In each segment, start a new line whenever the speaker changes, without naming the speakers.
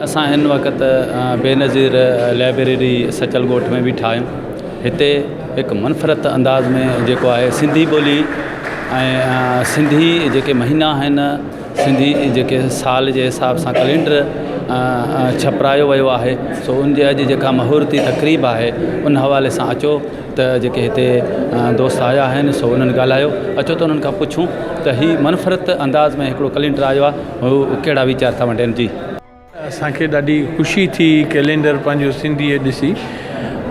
اسان هن وقت بينظير لائبريري سچل ڳوٺ ۾ بيٺا آهيون هتي هڪ منفرد انداز ۾ جيڪو آهي سنڌي ٻولي ۽ سنڌي جيڪي مهينا آهن سنڌي جيڪي سال جي حساب سان ڪئلينڊر ڇپرايو ويو آهي سو ان جي اڄ جيڪا مهورتي تقريب آهي ان حوالي سان اچو ته جيڪي هتي دوست آيا آهن سو انهن ڳالهايو اچو ته انهن کان پڇون ته هي منفرد انداز ۾ هڪڙو ڪئلينڊر آيو آهي هو ڪهڙا ويچار ٿا ونڊين جي.
اسان کي ڏاڍي خوشي ٿي ڪئلينڊر پنهنجو سنڌيء ڏسي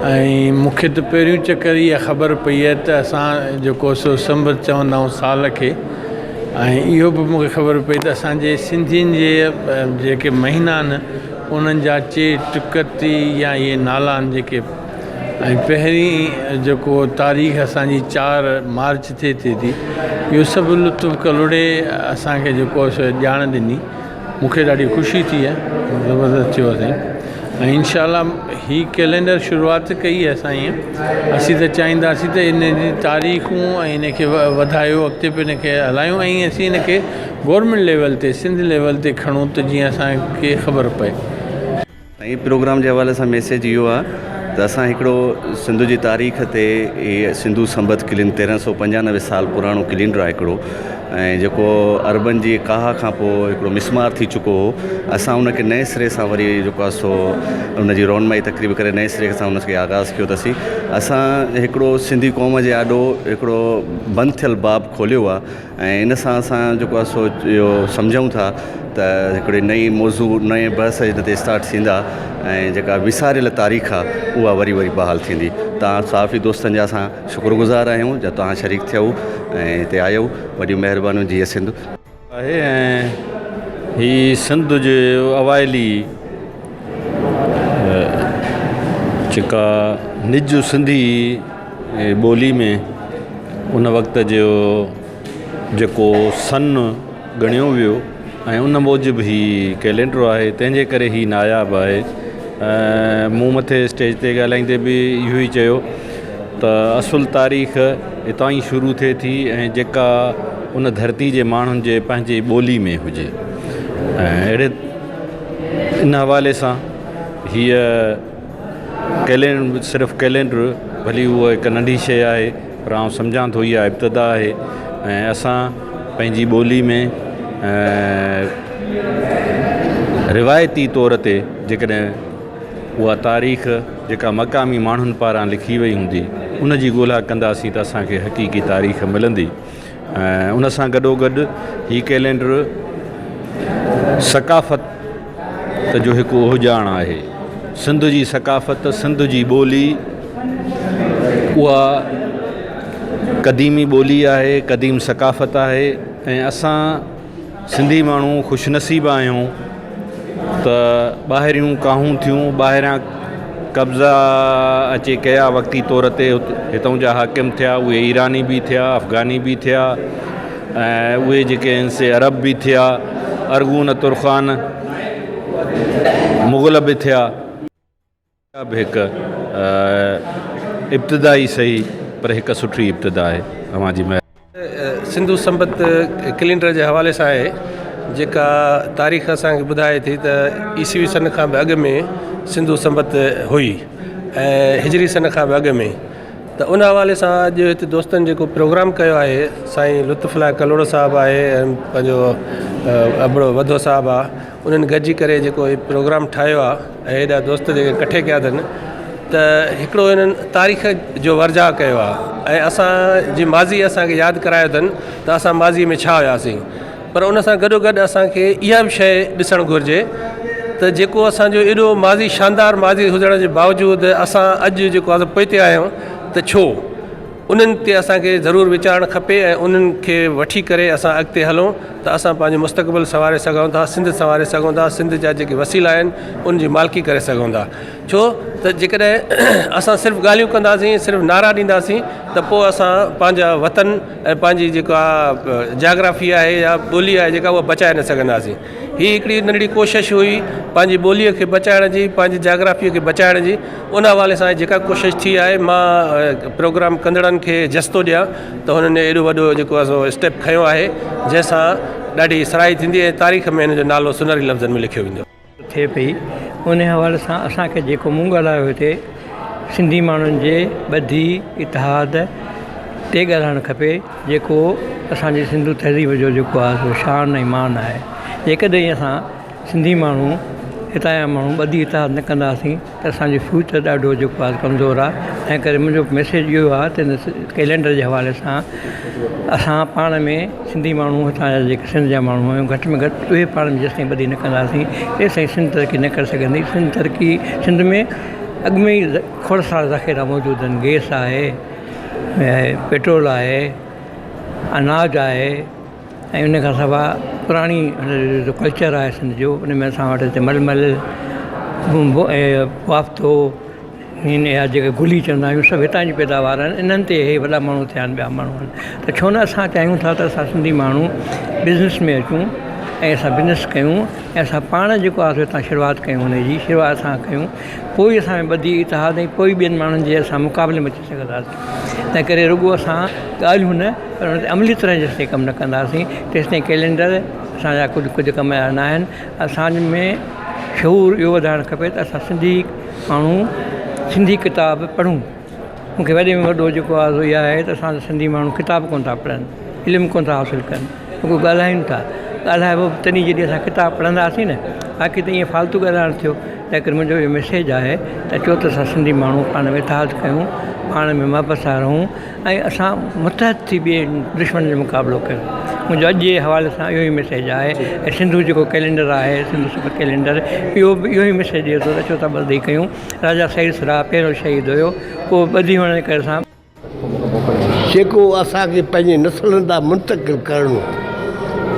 ۽ مون کي ته پهريون چڪر اها خبر پئي آهي ته اسان جيڪو سو سنبت چوندا آهيون سال کي ۽ اهو به مون کي خبر پئي ته اسان جي سنڌين جي جيڪي مهينا آهن انهن جا چيٽ ڪتي يا اهي نالا آهن جيڪي ۽ پهرين جيڪو تاريخ اسان جي چار مارچ تي ٿئي ٿي اهو سڀ لطف ڪلهوڙي اسان کي جيڪو سو ڄاڻ ڏني مون کي ڏاڍي خوشي ٿي آهي زبردست ٿيو آهي سائين ۽ انشاء الله هي ڪئلينڊر شروعات ڪئي آهي سائين اسين ته چاهينداسين ته ان جي تاريخون ۽ ان کي وڌايو اڳتي به ان کي هلايون ۽ اسين ان کي گورنمينٽ ليول تي سنڌ ليول تي کڻون ته جيئن اسان کي خبر پئي.
سائين پروگرام جي حوالي سان ميسيج اهو آ ته اسان هڪڙو سنڌ جي تاريخ تي هي سنڌو سنبت ڪلين 1395 سال پراڻو ڪلينڊر آ هڪڙو ۽ جيڪو عربن جي ڪاهه کان پوء هڪڙو مسمار ٿي چڪو هو اسان ان کي نئين سري سان وري جيڪو آ سو ان جي رونمائي تقريب ڪري نئين سري سان ان کي آغاز ڪيو اٿسين اسان هڪڙو سنڌي قوم جي آڏو هڪڙو بند ٿيل باب کوليو آ ۽ ان سان اسان جيڪو آهي سو اهو سمجهون ٿا ته هڪڙي نئين موضوع نئين بحث هن تي اسٽارٽ ٿيندا ۽ جيڪا وساريل تاريخ آهي اها وري وري بحال ٿيندي توهان صحافي دوستن جا اسان شڪر گذار آهيون جو توهان شريڪ ٿيو ۽ هتي آيو وڏيون مهربانيون جيئي سنڌ.
آهي ۽ هي سنڌ جي اوائلي جيڪا نج سنڌي ٻولي ۾ ان وقت جو جيڪو سن ڳڻيو ويو ۽ ان موجب هي ڪئلينڊر آهي تنهن جي ڪري هي ناياب آهي ۽ مون مٿي اسٽيج تي ڳالهائيندي به اهو ئي چيو ته اصل تاريخ هتان ئي شروع ٿئي ٿي ۽ جيڪا ان ڌرتي جي ماڻهن جي پنهنجي ٻولي ۾ هجي ۽ اهڙي ان حوالي سان هيء ڪئلينڊر صرف ڪئلينڊر ڀلي اهو هڪ ننڍي شيء آهي پر آئون سمجهان ٿو اها ابتدا آهي ۽ اسان پنهنجي ٻولي ۾ روايتي طور تي جيڪڏهن اها تاريخ جيڪا مقامي ماڻهن پاران لکي وئي هوندي ان جي ڳولها ڪنداسين ته اسان کي حقيقي تاريخ ملندي ۽ ان سان گڏو گڏ هي ڪئلينڊر ثقافت جو هڪ اهڃاڻ آهي. سنڌ جي ثقافت، سنڌ جي ٻولي اها قديمي ٻولي آهي، قديم ثقافت آهي ۽ اسان سنڌي ماڻهو خوش نصيب آهيون ته ٻاهريون ڪاهون ٿيون، ٻاهريان قبضا اچي ڪيا وقتي طور تي هتان جا حاڪم ٿيا اهي ايراني به ٿيا افغاني به ٿيا ۽ اهي جيڪي آهن سي عرب به ٿيا ارغون ترخان مغل به ٿيا. اها به هڪ ابتدا ئي سهي پر هڪ سٺي ابتدا آهي. اوهان جي مهرباني.
سنڌو سنبت ڪئلينڊر جي حوالي سان آهي جيڪا تاريخ اسان کي ٻڌائي ٿي ته عيسوي سن کان به اڳ ۾ سنڌو سنبت هئي ۽ هجري سن کان به اڳ ۾ ته ان حوالي سان اڄ هتي دوستن جيڪو پروگرام ڪيو آهي سائين لطف الله ڪلهوڙو صاحب آهي ۽ پنهنجو ابڙو وڌو صاحب آهي انهن گڏجي ڪري جيڪو هي پروگرام ٺاهيو آهي ۽ هيڏا دوست جيڪي ڪٺي ڪيا اٿن ته هڪڙو انهن تاريخ جو ورجاء ڪيو آهي ۽ اسان جي ماضي اسان کي ياد ڪرايو اٿن ته اسان ماضي ۾ ڇا هياسين پر ان سان گڏو گڏ اسان کي اها به شيء ڏسڻ گهرجي ته جيڪو اسان جو ايڏو ماضي شاندار ماضي هجڻ جي باوجود اسان اڄ جيڪو آهي پوئتي آهيون ته ڇو؟ انهن تي اسان کي ضرور ويچارڻ کپي ۽ انهن کي وٺي ڪري اسان اڳتي هلون ته اسان پنهنجو مستقبل سنواري سگهون ٿا سنڌ سنواري سگهون ٿا سنڌ جا جيڪي وسيلا آهن ان جي مالڪي ڪري سگهون ٿا ڇو ته جيڪڏهن اسان صرف ڳالهيون ڪنداسين صرف نعرا ڏينداسين ته پوء اسان پنهنجا وطن ۽ پنهنجي جيڪا جاگرافي آهي يا ٻولي آهي جيڪا اها بچائي نه سگهنداسين هي هڪڙي ننڍڙي ڪوشش هئي پنهنجي ٻوليء کي بچائڻ جي پنهنجي جاگرافيء کي بچائڻ جي ان حوالي سان جيڪا ڪوشش ٿي آهي مان پروگرام ڪندڙن کي جس ٿو ڏيان ته هنن ايڏو وڏو جيڪو آهي سو اسٽيپ کنيو آهي جنهن سان ڏاڍي سرهائي ٿيندي ۽ تاريخ ۾ هن جو نالو سنهري لفظن ۾ لکيو ويندو.
ٿئي پئي ان حوالي سان اسان کي جيڪو مون ڳالهايو هتي سنڌي ماڻهن جي ٻڌي اتحاد تي ڳالهائڻ کپي جيڪو اسان جي سنڌو تهذيب جو جيڪو آهي سو شان ۽ مان آهي جيڪڏهن اسان سنڌي ماڻهو هتان جا ماڻهو ٻڌي اتحاد نه ڪنداسين ته اسان جو فيوچر ڏاڍو جيڪو آهي ڪمزور آهي تنهن ڪري منهنجو ميسيج اهو آهي ته هن ڪئلينڊر جي حوالي سان اسان پاڻ ۾ سنڌي ماڻهو هتان جا جيڪي سنڌ جا ماڻهو آهيون گهٽ ۾ گهٽ اهي پاڻ ۾ جيستائين ٻڌي نه ڪنداسين تيستائين سنڌ ترقي نه ڪري سگهندي سنڌ ترقي سنڌ ۾ اڳ ۾ ئي کوڙ سارا ذخيرا موجود آهن گئس آهي ۽ پيٽرول آهي اناج آهي ۽ ان کان سواء پراڻي جو ڪلچر آهي سنڌ جو ان ۾ اسان وٽ هتي ململ ۽ بافتو هن يا جيڪي گلي چوندا آهيون سڀ هتان جي پيداوار آهن انهن تي اهي وڏا ماڻهو ٿيا آهن ٻيا ماڻهو آهن ته ڇو نه اسان چاهيون ٿا ته اسان سنڌي ماڻهو بزنس ۾ اچون ۽ اسان بزنس ڪيون ۽ اسان پاڻ جيڪو آهي سو هتان شروعات ڪيون ان جي شروعات اسان ڪيون پوء ئي اسان ۾ ٻڌي اتحاد ۽ پوء ئي ٻين ماڻهن جي اسان مقابلي ۾ اچي سگهنداسين تنهن ڪري رڳو اسان ڳالهيون نه پر ان تي عملي طرح جيستائين ڪم نه ڪنداسين تيستائين ڪئلينڊر اسان جا ڪجهه ڪجهه ڪم جا نه آهن اسان ۾ شعور اهو وڌائڻ کپي ته اسان سنڌي ماڻهو سنڌي ڪتاب پڙهون مون کي وڏي ۾ وڏو جيڪو آهي سو اها آهي ته اسان جا سنڌي ماڻهو ڪتاب ڪونه ٿا پڙهن علم ڪونه ٿا حاصل ڪن رڳو ڳالهائين ٿا ڳالهائبو به تڏهن جڏهن اسان ڪتاب پڙهنداسين نه باقي ته ائين فالتو ڳالهائڻ ٿيو تنهن ڪري منهنجو اهو ميسيج آهي ته اچو ته اسان سنڌي ماڻهو پاڻ ۾ اتحاد ڪيون پاڻ ۾ محبت سان رهون ۽ اسان متحد ٿي ٻئي دشمن جو مقابلو ڪيون منهنجو اڄ جي حوالي سان اهو ئي ميسيج آهي ۽ سنڌو جيڪو ڪئلينڊر آهي سنڌو سفر ڪئلينڊر اهو به اهو ئي ميسيج ڏئي ٿو ته اچو ته ٻڌي ڪيون راجا سعيد سراء پهريون شهيد هيو اهو ٻڌي هئڻ جي ڪري اسان
جيڪو اسان کي پنهنجي نسلن ڏانهن منتقل ڪرڻو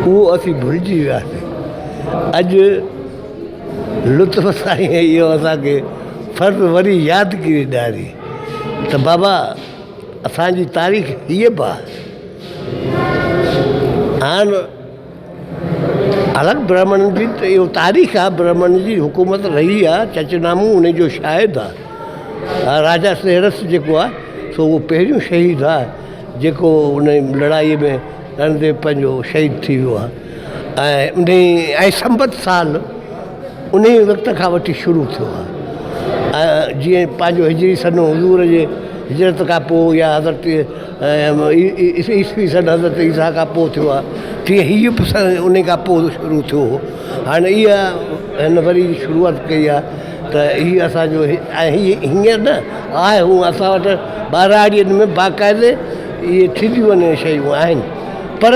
هو، اهو اسين ڀلجي وياسين. اڄ لطف سائينء اهو اسان کي فرض وري يادگيري ڏياري ته بابا اسان جي تاريخ هيء به آهي. هاڻ الڳ برهمڻن جي ته اهو تاريخ آهي برهمڻن جي حڪومت رهي آهي چچ نامو ان جو شاهد آهي راجا سهرس جيڪو آهي سو اهو پهريون شهيد آهي جيڪو ان لڙائي ۾ لڙندي پنهنجو شهيد ٿي ويو آهي ۽ ان ۽ سنبت سال ان ئي وقت کان وٺي شروع ٿيو آهي ۽ جيئن پنهنجو هجري سن حضور جي هجرت کان پوء يا حضرت عيسوي سن حضرت عيسيٰ کان پوء ٿيو آهي تيئن هيء به سن ان کان پوء شروع ٿيو هو هاڻي اها هن وري شروعات ڪئي آهي ته هي اسانجو ۽ هي هينئر نه آهي هو اسان وٽ ٻهراڙين ۾ باقاعدي اهي ٿينديون آهن شيون آهن پر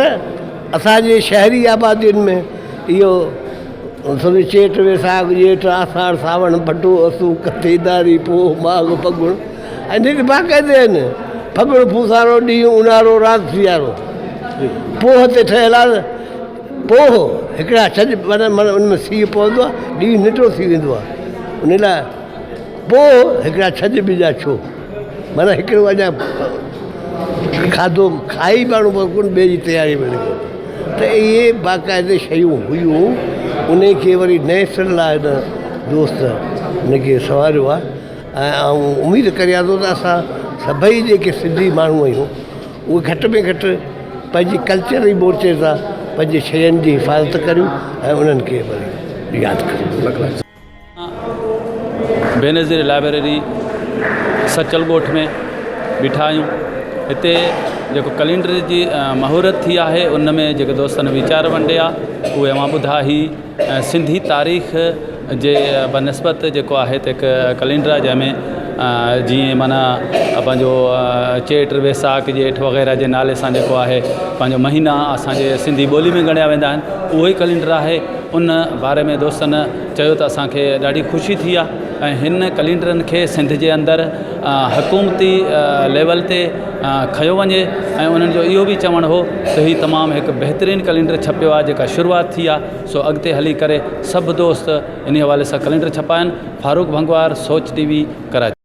اسانجي شهري آبادين ۾ اهو سمجهه چيٽ ويساک ڄيٺ آساڙ سانوڻ ڀٽو اسو ڪٿي ڏاري پوهه ماگهه ڦڳڻ ۽ نت باقاعدي آهن ڦڳڻ ڦوسارو ڏينهن اونهارو رات سيارو پوهه تي ٺهيل آهي پوهه هڪڙا ڇڄ معنيٰ معنيٰ ان ۾ سيء پوندو آهي ڏينهن ننڍو ٿي ويندو آهي ان لاء پوهه هڪڙا ڇڄ ٻجا ڇو معنيٰ هڪڙو اڃا کاڌو کائي ماڻهو پر ڪونه ٻئي جي تياري ۾ لڳو ته اهي باقاعدي شيون هيون ان کي وري نئين سر لاء هن دوست ان کي سنواريو آهي ۽ آئون اميد ڪريان ٿو ته اسان سڀئي جيڪي سنڌي ماڻهو آهيون اهي گهٽ ۾ گهٽ پنهنجي ڪلچري مورچي سان پنهنجي شين جي حفاظت ڪريون ۽ انهن کي وري ياد ڪريون.
بينظير لائبريري سچل ڳوٺ ۾ بيٺا آهيون هتي جيڪو ڪئلينڊر جي مهورت ٿي آهي ان ۾ جيڪي دوستن ويچار ونڊيا اهي اوهان ٻڌا هي سنڌي تاريخ جي بنسبت جيڪو آهي ته هڪ ڪئلينڊر آهي جنهن ۾ جيئن معنيٰ پنهنجو چيٽ ويساک ڄيٺ وغيره جي نالي سان جيڪو آهي پنهنجو مهينا اسانجي سنڌي ٻولي ۾ ڳڻيا ويندا آهن اهو ئي ڪئلينڊر آهي ان باري ۾ دوستن چيو ته اسانکي ڏاڍي خوشي ٿي آهي ۽ هن ڪئلينڊرن کي سنڌ جي اندر حڪومتي ليول تي کنيو وڃي ۽ انهن جو اهو به چوڻ هو ته هي تمام هڪ بهترين ڪئلينڊر ڇپيو آهي جيڪا شروعات ٿي آهي سو اڳتي هلي ڪري سڀ دوست انهي حوالي سان ڪئلينڊر ڇپائن فاروق ڀنگوار سوچ ٽي وي ڪراچي.